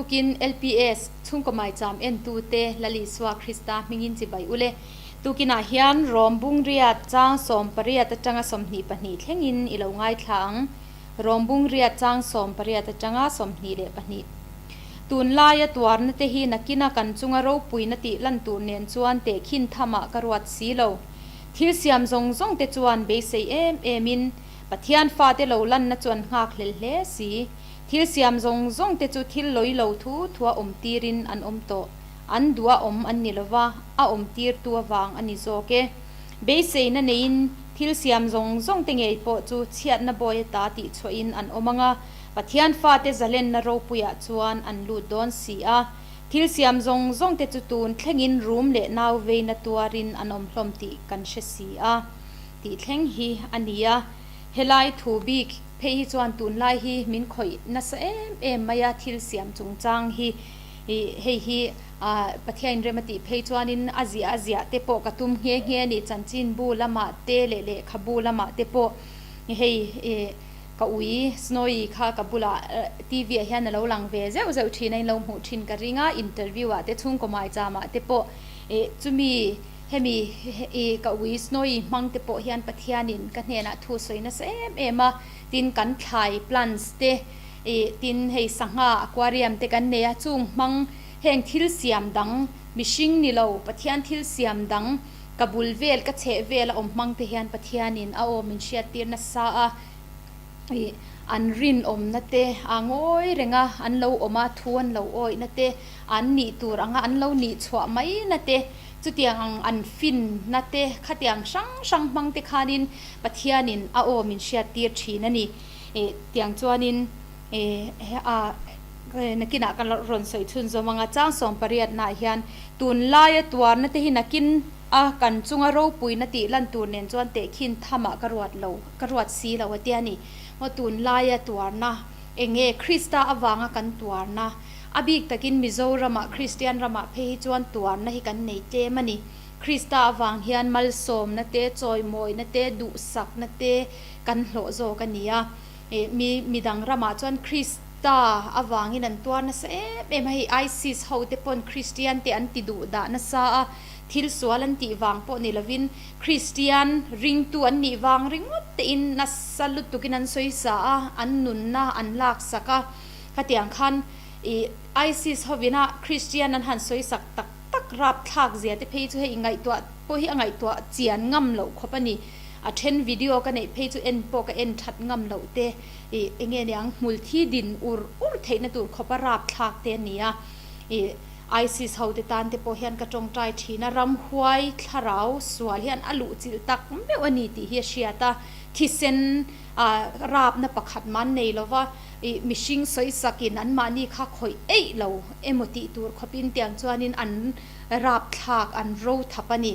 Tukin LPS chhungkaw maicham entute Lal Isua Krista hmingin chibai ule. Tukinah hian Rom Bungriat chang 18 atanga 22 thlengin i lo ngaithla ang. Rom Bungriat chang 18 atanga 22. Tunlaia tuarna te hi nakina kan chunga ropuina tih lan tur nen chuan tehkhin thamah ka ruat si lo. Thil siam zawng zawng te chuan beisei em emin Pathian fate lo lanna chu an nghak hlel hle si. Thil siam zawng zawng te chu thil lawi lo thu thua awm tirin an awm tawh. An duh a awm an ni lova, a awm tirtu avang a ni zawk e. Beiseina neiin thil siam zawng zawng te ngei pawh chu chhiatna bawi ata tih chhuahin an awm ang a, Pathian fate zalenna ropuiah chuan an lut dawn si a. Thil siam zawng zawng te chu tun thlengin rum leh nau veina tuarin an awm hlawm tih kan hre si a. Tih thleng hi a ni a. Helai thu bik phei hi chuan tunlai hi min khawih nasa em em mai a, thil siam chungchang hi hei hi Pathian inrem a tih phei chuanin a ziah a ziah te pawh ka tum nghe nghe a ni. Chanchinbu lamah te leh lehkhabu lamah te pawh hei ka ui Snowy kha ka bulah TV ah hian a lo lang ve zeuh zeuh thin a, in lo hmuh thin ka ring a, interview ah te chhungkaw maicham ah te pawh chumi Hemi i ka ui Snowy hmang te pawh hian Pathianin ka hnenah thu sawi nasa em em a, tin kan thlai plants te i tin hei sangha aquarium te kan nei a, chung hmang heng thil siam dang mihring ni lo Pathian thil siam dang ka bul vel ka chheh vel a awm hmang te hian Pathianin a aw min hriat tir nasa a, i an rinawmna te a ngawi reng a an lo awm a thu an lo awihna te an nih tur anga an lo nih chhuah mai na te. Chutiang ang an finna te, khatiang hrang hrang hmang te khanin Pathianin a aw min hriattir thin a ni. Tiang chuanin a nakinah ka rawn sawi chhun zawm ang a, chang 18 naah hian tunlaia tuarna te hi nakin a kan chunga ropuina tih lan tur nen chuan tehkhin thamah ka ruat lo, ka ruat si lo a tia ni. Maw tunlaia tuarna eng nge Krista avanga kan tuarna? A bik takin Mizoramah, Kristian ramah phei hi chuan tuarna hi kan nei tlem a ni. Krista avang hian malsawmna te, chawimawina te, duhsakna te kan hlawh zawk a ni a. Mi midang ramah chuan Krista avangin an tuar nasa em em a, hei ISIS ho te pawn Kristian te an ti duh dah nasa a, thil sual an tih vang pawh ni lovin Kristian ringtu an nih vang ringawt tein nasa lutukin an sawi sa a, an nunna an laksak a. Khatiang khan i ISIS hovina Christian an han sawi sak tak tak rapthlak zia te phei chu hei ngaihtuah pawh hi a ngaihtuah chian ngam loh khawp a ni. A then video ka neih phei chu en pawh ka en that ngam loh te i enge niang hmul thi din ur ur theihna tur khawp a rapthlak te a ni a. I ISIS ho te tan te pawh hian ka tawngtai thin a, ramhuai thlarau sual hian a luh chilh tak meuh a ni tih hi a hriat a, thisen a rapna pakhat man nei lova. I mihring sawisakin anmahni kha khawih eih lo emaw tih tur khawpin tiang chuanin an rapthlak, an ro thap a ni.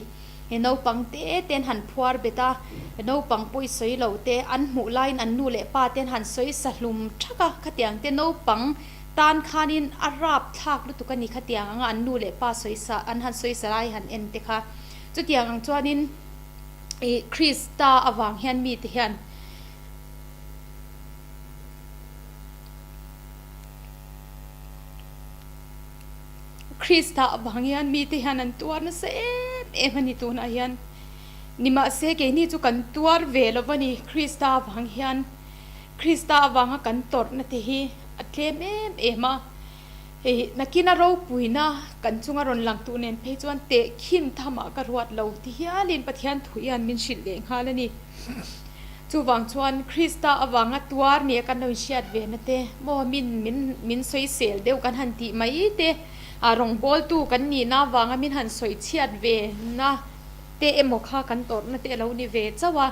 I naupang te ten han phuar bet a, naupang pawi sawi lo te an hmuh laiin an nu leh pa ten han sawi sa hlum thak a, khatiang te naupang tan khanin a rapthlak lutuk a ni khatiang anga an nu leh pa sawi sa an han sawi sa lai han en te kha. Chutiang ang chuanin i Krista avang hian mite hian. Krista avang hian mite hian an tuar nasa em em a ni tunah hian. Nimahse keini chu kan tuar ve lo va ni Krista avang hian. Krista avanga kan tawrhna te hi a tlem em em a. Hei nakina ropuina kan chunga rawn lang tur nen phei chuan tehkhin thamah ka ruat lo ti hialin Pathian thu hian min hrilh leh nghal a ni. Chuvang chuan Krista avanga tuar nia kan lo inhriat ve na te maw min min min sawisel deuh kan han tih mai te, a rawngbawltu kan nihna avanga min han sawi chhiat ve na te emaw kha kan tawrhna te a lo ni ve chauh a.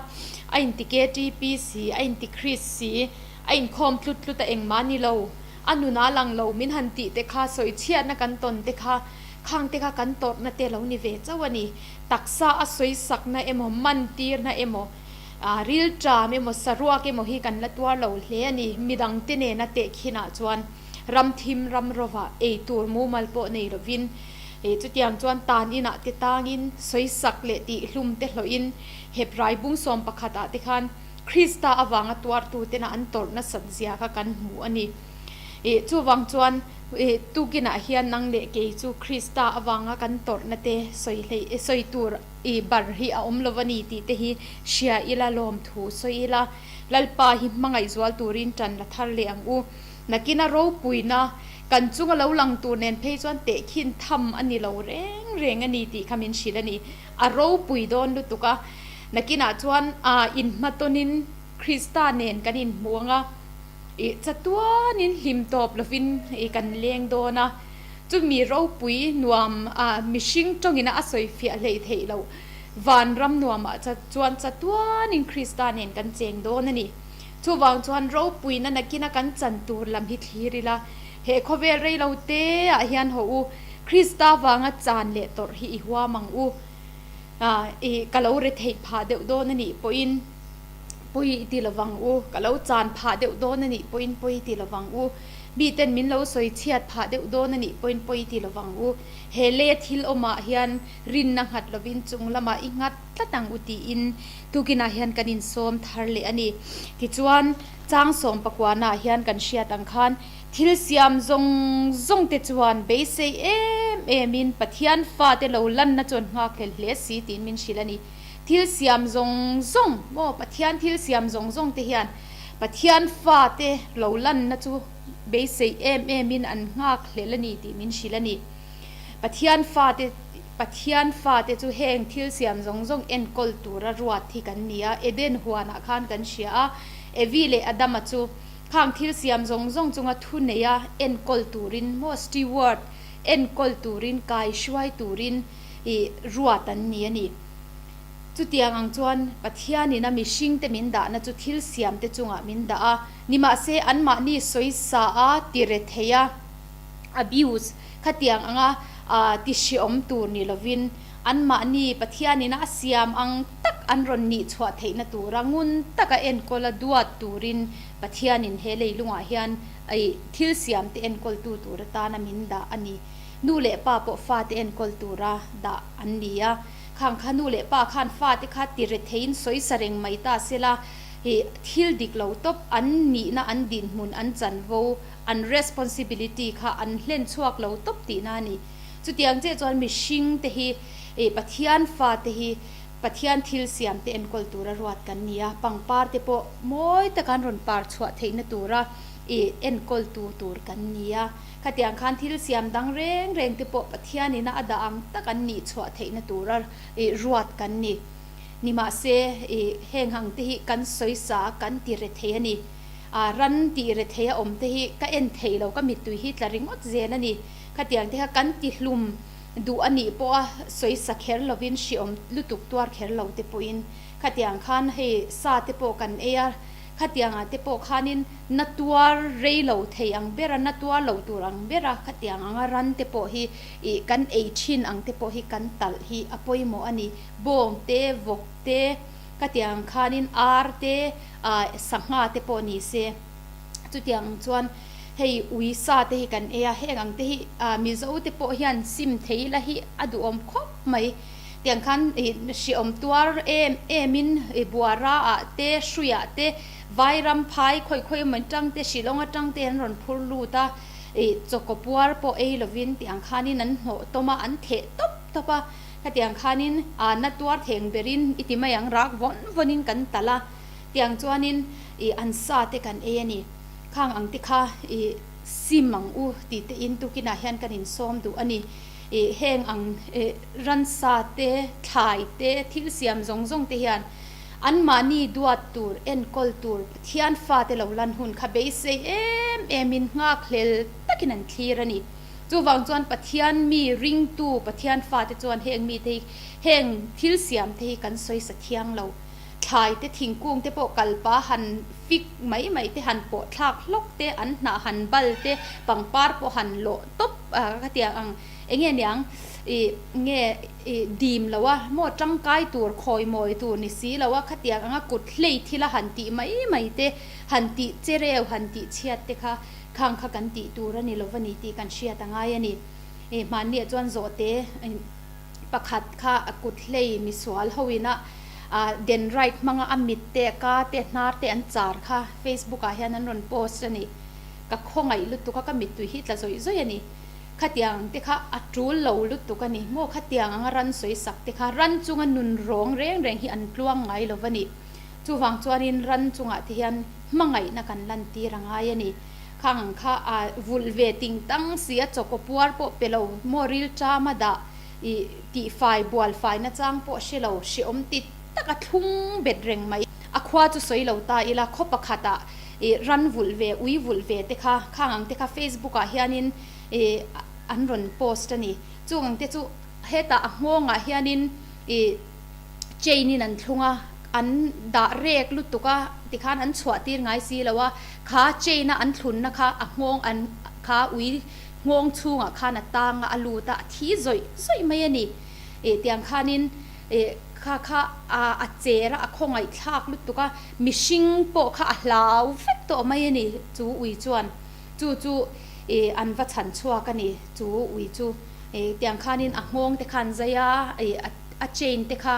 A inti KTP si, a inti Kris si, a inkhawm tlut tlut a engmah ni lo, a nunah lang lo min han tih te kha sawi chhiatna kan tawn te kha khang te kha kan tawrhna te a lo ni ve chauh a ni. Taksa a sawisakna emaw, mantirna emaw, rilṭam emaw, saruak emaw hi kan la tuar lo hle a ni. Midangte nena tehkhinah chuan ramthim ram rovah ei tur mumal pawh nei lovin, chutiang chuan tan inah te tangin sawisak leh tihhlum te hlawhin Hebrai bung 11 ah te khan Krista avanga tuartu tena an tawrh nasat zia kha kan hmu a ni. Chuvang chuan Tukinah hian nang leh kei chu Krista avanga kan tawrhna te sawi hleih sawi tur i bar hi a awm lo a ni tih te hi hria ila lawmthu sawi ila Lalpa hi hmangaih zual turin tan la thar leh ang u. Nakina ropuina kan chunga lo lang tur nen phei chuan tehkhin tham a ni lo reng reng a ni tih kha min hrilh a ni. A ropui dawn lutuk a, nakinah chuan inhmatawnin Krista nen kan inhmu ang a, ih chatuanin hlim tawp lovin ih kan leng dawn a, chumi ropui nuam mihring tawngina a sawi fiah hleih theih loh vanram nuamah chuan chatuanin Krista nen kan cheng dawn a ni. Chuvang chuan ropuina nakina kan chan tur lam hi thlir ila, he khawvel rei lo te ah hian haw u, Krista vanga chan leh tawrh hi i huam ang u. I ka lo re theih phah deuh dawn a nih pawhin pawi i ti lovang u, ka lo chan phah deuh dawn a nih pawhin pawi i ti lovang u, miten min lo sawi chhiat phah deuh dawn a nih pawhin pawi i ti lovang u. He lei a thil awmah hian rinna nghat lovin chung lamah i nghat tlat ang u tiin tukinah hian kan insawm thar leh a ni. Tichuan, chang sawm pakuanaah hian kan hriat ang khan thil siam zawng zawng te chuan beisei em emin Pathian fate lo lanna chuan nghakhlel hle si tiin min hrilh a ni. Thil siam zawng zawng maw Pathian thil siam zawng zawng te hian Pathian fate lo lanna chu beisei em emin an nghakhlel a ni tih min hrilh a ni. Pathian fate Pathian fate chu heng thil siam zawng zawng enkawl tura ruat hi kan ni a, Eden huanah khan kan hria a, Evi leh Adama chu khang thil siam zawng zawng chunga thu neia enkawl turin maw steward enkawl turin kai hruai turin ih ruat an ni a ni. Chutiang ang chuan Pathianin a mihringte min dahna chu thil siamte chungah min dah a, nimahse anmahni sawisa a tire thei a. abuse, khatiang anga ti hreawm tur ni lovin anmahni Pathianin a siam ang tak an rawn nih chhuah theihna tura ngun taka enkawl a duat turin Pathianin he leilungah hian thil siamte enkawltu tur atana min dah a ni. Nu leh pa pawh fate enkawl tura dah an ni a, khang kha nu leh pa khan fate kha ti retheiin sawisa reng mai ta sela thil dik lo tawp an nihna an dinhmun an chanvo an responsibility kha an hlen chhuak lo tawp tihna a ni. Chutiang chiah chuan mihring te hi ih Pathian fa te hi Pathian thil siam te enkawl tura ruat kan ni a, pangpar te pawh mawi taka an rawn par chhuah theihna tura ih enkawl tu tur kan ni a. Khatiang khan thil siam dang reng reng te pawh Pathian ina a dah ang tak an nih chhuah theihna tura ih ruat kan ni. Nimahse ih heng ang te hi kan sawisa kan ti re thei a ni. A ran tih rethei a awm te hi ka en thei lo, ka mittui hi tla ringawt zel a ni. Khatiang te kha kan ti hlum duh a nih pawh a sawisa kher lovin hriawm lutuk tuar kher lo te pawhin khatiang khan hei sa te pawh kan ei a, khatiang ah te pawh khanin na tuar rei lo thei ang ber a, na tuar lo tur ang ber a, khatiang anga ran te pawh hi ih kan ei thin ang te pawh hi kan talh hi a pawimawh a ni. Bawng te, vawk te, khatiang khanin ar te, ah sangha te pawh ni se chutiang ang chuan hei ui sa te hi kan ei a heng ang te hi ah mizo te pawh hian sim thei ila hi a duhawm khawp mai tiang khan ih hreawm tuar em em in ih buara ah te hruiah te vairam phai khawi khawi emaw atang te shillong atang te an rawn phur lut a ih chawkaw puar pawh ei lovin tiang khanin an hnawh tawm a an theh tawp tawp a khatiang khanin ah na tuar theng berin i ti mai ang rak vawn vawnin kan talh a. Tiang chuanin ih an sa te kan ei a ni. Khang ang te kha ih sim ang u tih te in tukinah hian kan insawm duh a ni. Ih heng ang ih ransa te, thlai te, thil siam zawng zawng te hian anmahni duat tur, enkawl tur Pathian fate lo lan hun kha beisei em em in nghakhlel takin an thlir a ni. Chuvang chuan Pathian mi ringtu Pathian fate chuan heng mite hi heng thil siam te hi kan sawisa thiang lo. Thlai te thingkung te pawh kalpa han fik mai mai te han pawh thlak hlawk te an hnah han bal te pangpar pawh han lawh tawp a ka ti ang eng nge niang ih nge ih dim lo a maw tangkai tur khawi mawi tur ni si lo a khatiang anga kut hlei thil a han tih mai mai te han tih chereu han tih chhiat te kha khang kha kan tih tur a ni lo va ni tih kan hriat a ngai a ni ih hmanni ah chuan zawhte Pakhat kha a kut hlei misual ho ina dendrite hmanga a mit te, ka te, hnar te an char kha Facebook ah hian an rawn post a ni. Ka khawngaih lutuk a, ka mittui hi tla zawih zawih a ni. Khatiang te kha a tul lo lutuk a ni maw? Khatiang anga ran sawi sak te kha ran chunga nun rawng reng reng hi an tluang ngai lo va ni. Chuvang chuanin ran chungah te hian hmangaihna kan lantir a ngai a ni. Khang ang kha a vulh ve ting tang si a, chawkaw puar pawh pe lo maw rilṭama dah i tihfai bual fai nachang pawh hre lo hreawm ti tak a thlung bet reng mai. A khua chu sawi lo ta ila, khaw pakhatah i ran vulh ve, ui vulh ve te kha, khang ang te kha Facebook ah hianin i an rawn post a ni. Chung ang te chu hetah a nghawngah hianin i chain in an thlung a, an dah rek lutuk a, tikhan an chhuah tir ngai si lo a, kha chain a an thlunna kha a nghawng an kha ui nghawng chhungah khan a tang a, a lut a, a thi zawih zawih mai a ni. I tiang khanin i kha kha a a cher a, a khawngaih thlak lutuk a, mihring pawh kha a hlau vek tawh mai a ni chu ui chuan chu chu i an va chhan chhuak a ni chu ui chu. I tiang khanin a nghawng te kha an zai a, i a chain te kha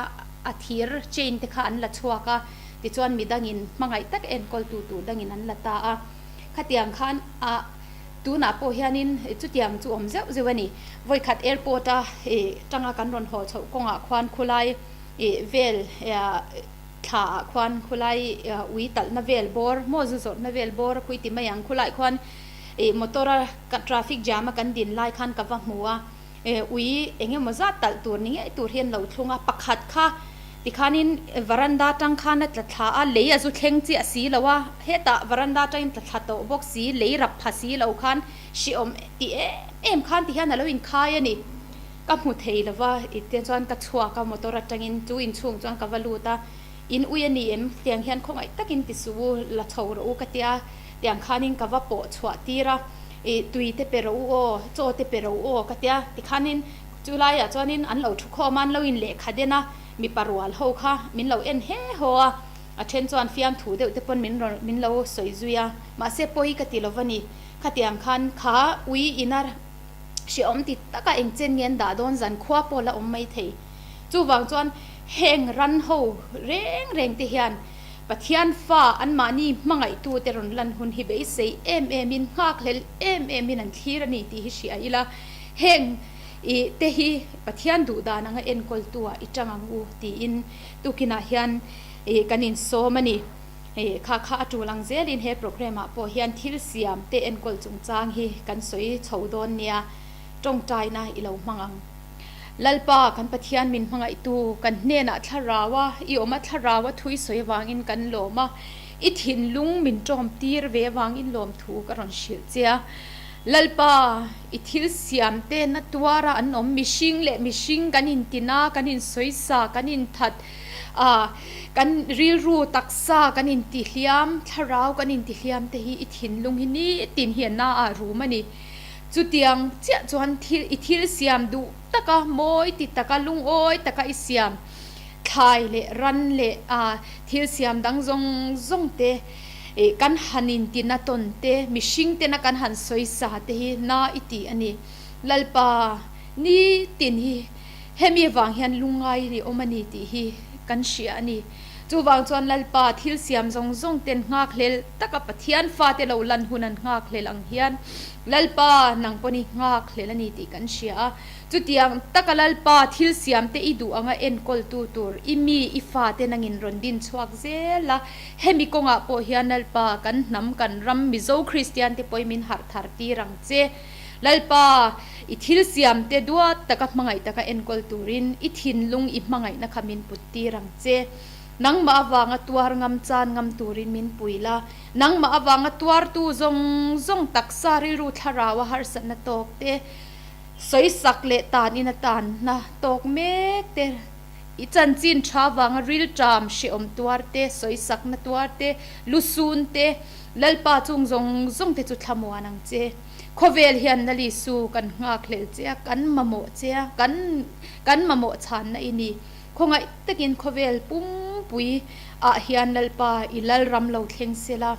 a thir chain te kha an la chhuak a, tichuan midangin hmangaih tak enkawltu tur dangin an la ta a. Khatiang khan a. Tunah pawh hianin chutiang chu awm zeuh zeuh a ni. Vawikhat airport a tanga kan rawn haw chhoh kawngah khuan khulai vel thla ah khuan khulai ui talhna vel bawr maw zu zawrhna vel bawr a khui ti mai ang khulai khuan motor a traffic jam a kan din lai khan ka va hmu a. Ui eng emaw zat talh tur ni ngei tur hi an lo thlung a, pakhat kha tikhanin varanda atang khan a tla thla a, lei a zu thleng chiah si lo a, hetah varanda atangin tla thla tawh bawk si, lei rap pha si lo khan hriawm ti em em khan tihian a lo inkhai a ni. Ka hmu thei lo va, i te chuan ka chhuak a motor atangin chu inchhung chuan ka va lut a, in ui a ni em tiang hian khawngaih takin ti suh u, la chho rawh u ka tia, tiang khanin ka va pawh chhuah tir a. Ih, tui te pe rawh u aw, chaw te pe rawh u aw ka tia. Tikhanin chu laiah chuanin an lo thu khawm a, an lo in lehkha den a, mipa rual ho kha min lo en he haw a, a then chuan fiamthu deuh te pawn min rawn min lo sawi zui a, mahse pawi ka ti lo va ni. Khatiang khan kha ui ina hrehawm ti taka engchen nge an dah dawn zan khua pawh la awm mai thei. Chuvang chuan heng ran ho reng reng te hian Pathian fa anmahni hmangaihtute rawn lan hun hi beisei em emin, nghakhlel em emin an thlir a ni tih hi hria ila, heng i te hi Pathian duh dan anga enkawltu-ah i tang ang u tiin tukinah hian i kan insawm a ni. I kha kha a tul ang zelin he programme-ah pawh hian thil siam te enkawl chungchang hi kan sawi chho dawn nia, tawngtaina i lo hmang ang. Lalpa, kan Pathian min hmangaihtu, kan hnenah thlarau a, i awm a thlarau a thui sawi avangin kan lawm a, i thinlung min tawm tir ve avangin lawmthu ka rawn hrilh che a. Lalpa, i thil siam te na tuara an awm, mihring leh mihring kan intin a, kan insawisa, kan inthat a, kan rilru taksa kan intihliam, thlarau kan intihliam te hi i thinlung hi nitin hi a na ah rum a ni. Chutiang chiah chuan thil i thil siam duh taka, mawi ti taka, lungawi taka i siam thlai leh ran leh thil siam dang zawng zawng te kan han intina tawn te, mihring tena kan han sawi sa te hi na i ti a ni. Lalpa, nitin hi hemi avang hian lungngai i awm a ni tih hi kan hria a ni. Chuvang chuan Lalpa thil siam zawng zawng ten nghakhlel taka Pathian fate lo lan hun an nghakhlel ang hian Lalpa nang pawn i nghakhlel a ni tih kan hria a. Chutiang taka Lalpa thil siam te i duh anga enkawltu tur i mi i fate nangin rawn din chhuak zel a. Hemi kawngah pawh hian Lalpa kan hnam kan ram Mizo Kristian te pawhin min harh thar tir ang che. Lalpa i thil siam te duat taka hmangaih taka enkawl turin i thinlung i hmangaihna kha min put tir ang che. Nangmah avanga tuar ngam chan ngam turin min pui la. Nangmah avanga tuartu zawng zawng taksa rilru thlarau a harsatna tawk te, sawisak leh tan in a tanna tawk mek te, i chanchin tha avanga rilṭam hrehawm tuar te, sawisakna tuar te, lusun te, Lalpa chung zawng zawng te chu thlamuan ang che. Khawvel hian Lalisu kan nghakhlel che a, kan mamawh che a, kan kan mamawh chhanna i ni. Khawngaih takin khawvel pumpui ah hian Lalpa i Lalram lo thleng sela,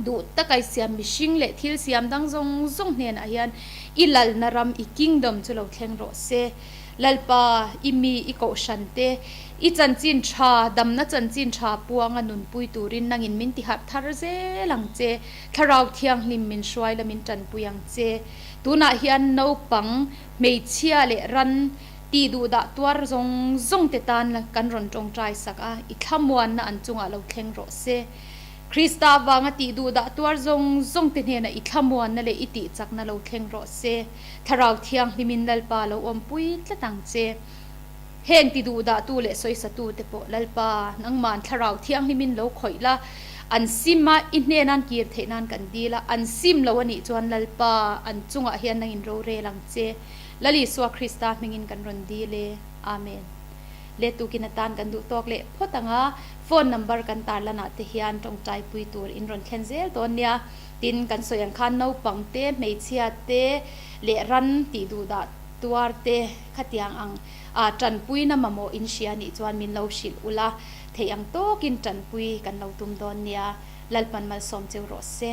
duh taka i siam mihring leh thil siam dang zawng zawng hnenah hian i Lalna ram, i Kingdom chu lo thleng rawh se. Lalpa, i mi, i kohhran te, i chanchin tha, damna chanchin tha puanga nunpui turin nangin min tiharh thar zel ang che. Thlarau Thianghlim min hruai la min tanpui ang che. Tunah hian naupang, hmeichhia leh ran tih duhdah tuar zawng zawng te tan kan rawn tawngtai sak a, i thlamuanna an chungah lo thleng rawh se. Krista avanga tih duhdah tuar zawng zawng te hnenah i thlamuanna leh i tihchakna lo thleng rawh se. Thlarau Thianghlimin Lalpa lo awmpui tlat ang che. Heng ti duhdahtu leh sawisatute pawh Lalpa, nangman Thlarau Thianghlimin lo khawih la, an sim a, i hnen an kir theih nan kan dil a, an sim lo a nih chuan Lalpa, an chungah hian nangin rorel ang che. Lal Isua Krista hmingin kan rawn dil e. Amen. Le tukin atan kan duh tawk leh phawt ang a, phone number kan tarlanah te hian tawngtaipui tur in rawn thlen zel dawn nia. Tin, kan sawi ang khan naupang te, hmeichhia te leh ran tih duhdah tuar te khatiang ang a tanpuina mamawh in hria nih chuan min lo hrilh ula, theih ang tawkin tanpui kan lo tum dawn nia. Lalpan malsawm cheu rawh se.